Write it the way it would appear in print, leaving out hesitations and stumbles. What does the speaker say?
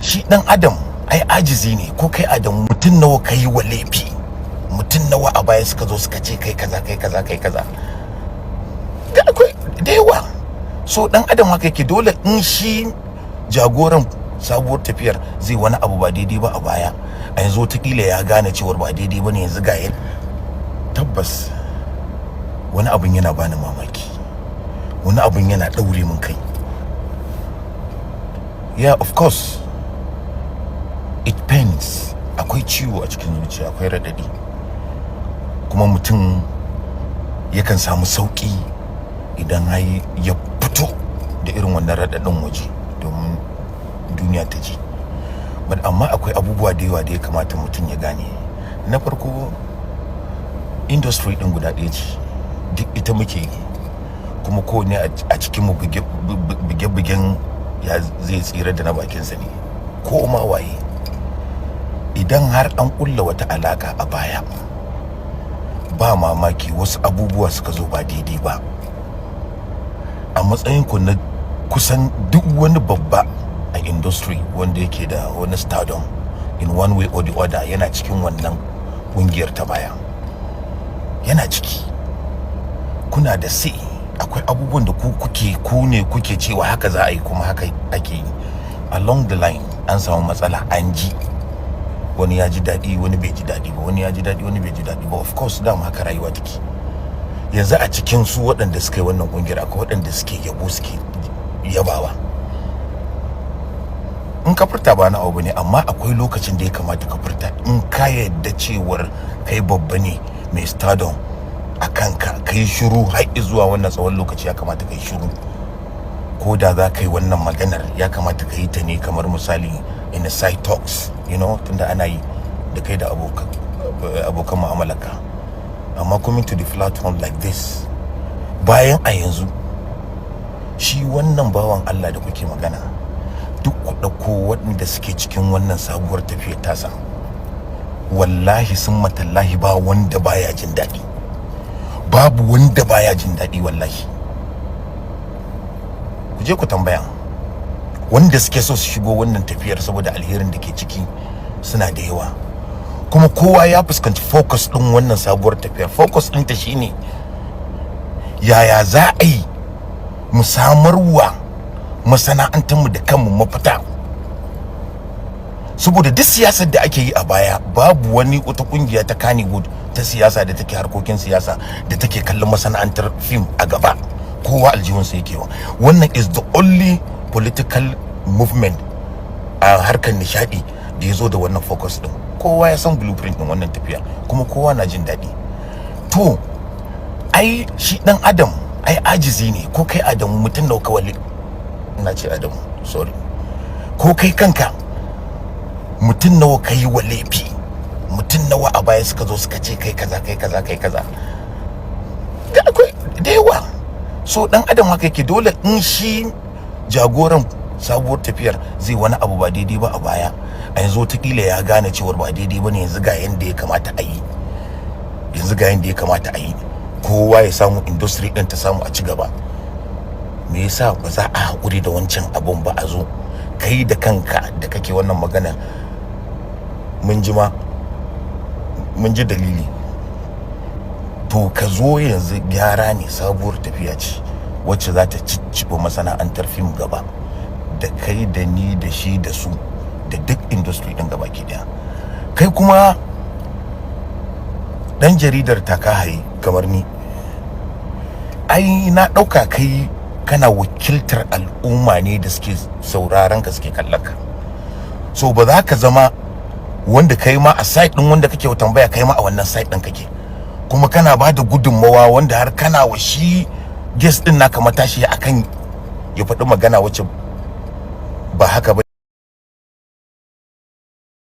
Shi dan adam ai ajizi ne. Ko kai Adam, mutum nawa kai wa laifi? Mutum nawa a baya suka zo suka ce kai kaza, kai kaza, kai kaza? Da akwai da yawa. So dan adam haka yake. Dole in shi jagoran sabuwar tafiyar zai wani abu ba daidai ba a baya, a yanzu wataƙila ya gane cewar ba daidai ba ne. Yanzu ga tabbas wani abun yana bani mamaki, wani abun yana ɗaure min kai. Yeah, of course it pains. Akwai ciwo a cikin zuciya, akwai raɗaɗi, kuma mutum yakan samu sauƙi idan har ya fito da irin wannan raɗaɗin waje domin duniya ta ji. But amma akwai abubuwa da yawa da ya kamata mutum ya gane. Na farko, industry ɗin guda ɗaya ce, duk ita muke yi, kuma kowane a cikin mu bige-bigen ya zai tsira da na bakinsa ne, ko ma waye. Idan har an kulla wata alaka a baya, ba mamaki wasu abubuwa suka zo ba daidai ba. A matsayin ku na kusan duk wani babba a industry wanda yake da wani stardom in one way or the other, yana cikin wannan kungiyar ta baya, yana ciki, kuna da sai akwai abubuwan da ku kuke, ku ne kuke cewa haka za a yi, kuma haka ake yi. Along the line an samu matsala, an ji wani ya ji daɗi, wani bai ji daɗi ba, wani ya ji daɗi, wani bai ji daɗi ba. Of course, dama haka rayuwa take. Yanzu a cikin su waɗanda suka yi wannan ƙungiyar, akwai waɗanda suke yabo, suke yabawa. In ka furta ba na abu ne, amma akwai lokacin da ya kamata ka furta. In ka yadda cewar kai babba ne mai stardom a kanka, kai shiru har zuwa wannan tsawon lokaci, ya kamata kai shiru. Ko da za ka yi wannan maganar, ya kamata ka yi ta ne kamar misali in a side talks, tunda ana yi da kai da abokan mu'amalarka. Amma coming to the platform like this, bayan a yanzu shi wannan bawan Allah da kuke magana, duk ku ɗauko waɗanda suke cikin wannan sabuwar tafiyar tasa, wallahi summa tallahi ba wanda baya jin daɗi, babu wanda baya jin daɗi. Wallahi ku je ku tambaya wanda suke so su shigo wannan tafiyar saboda alherin da ke ciki, suna da yawa. Kuma kowa ya fuskanci focus ɗin wannan sabuwar tafiyar. Focus ɗinta shine yaya za a yi mu samarwa masana'antarmu da kanmu mafita, saboda duk siyasar da ake yi a baya, babu wani wata kungiya ta Kannywood ta siyasa da take harkokin siyasa da take kallon masana'antar fim a gaba. Kowa aljihunsa yake wa. Wannan is the only political movement a harkar nishadi da ya zo da wannan focus din. Kowa ya san blueprint din wannan tafiya, kuma kowa na jin daɗi. To ai shi dan adam ai ajizi ne. Ko kai Adamu, mutum nawa ka wali, ina ce Adamu, sorry, ko kai kanka, mutum nawa ka yi wa laifi? Mutum nawa a baya suka zo suka ce kai kaza, kai kaza, kai kaza? Da akwai da yawa. So dan adam haka yake. Dole in shi jagoran sabuwar tafiyar zai wani abu ba daidai ba a baya, a yanzu wataƙila ya gane cewar ba daidai ba ne. Yanzu ga yanda ya kamata a yi, yanzu ga yanda ya kamata a yi, kowa ya samu, industry din ta samu a ci gaba. Me yasa ba za a haƙuri da wancan abun ba? A zo kai da kanka da kake wannan magana, mun ji ma, mun ji dalili. To ka zo yanzu, gyara ne, sabuwar tafiya ce wacce za ta cicciɓa masana'antar fim gaba, da kai da ni da shi da su da duk industry din gaba ki daya. Kai kuma dan jaridar takahaye kamar ni, ai na ɗauka kai kana wakiltar al'umma ne da suke sauraron ka, suke kallon ka. So ba za ka zama wanda kai ma a side din wanda kake tambaya, kai ma a wannan side din kake, kuma kana ba da gudunmawa wanda har kana wa shi guest din naka matashi akan ya faɗi magana wacce ba haka ba.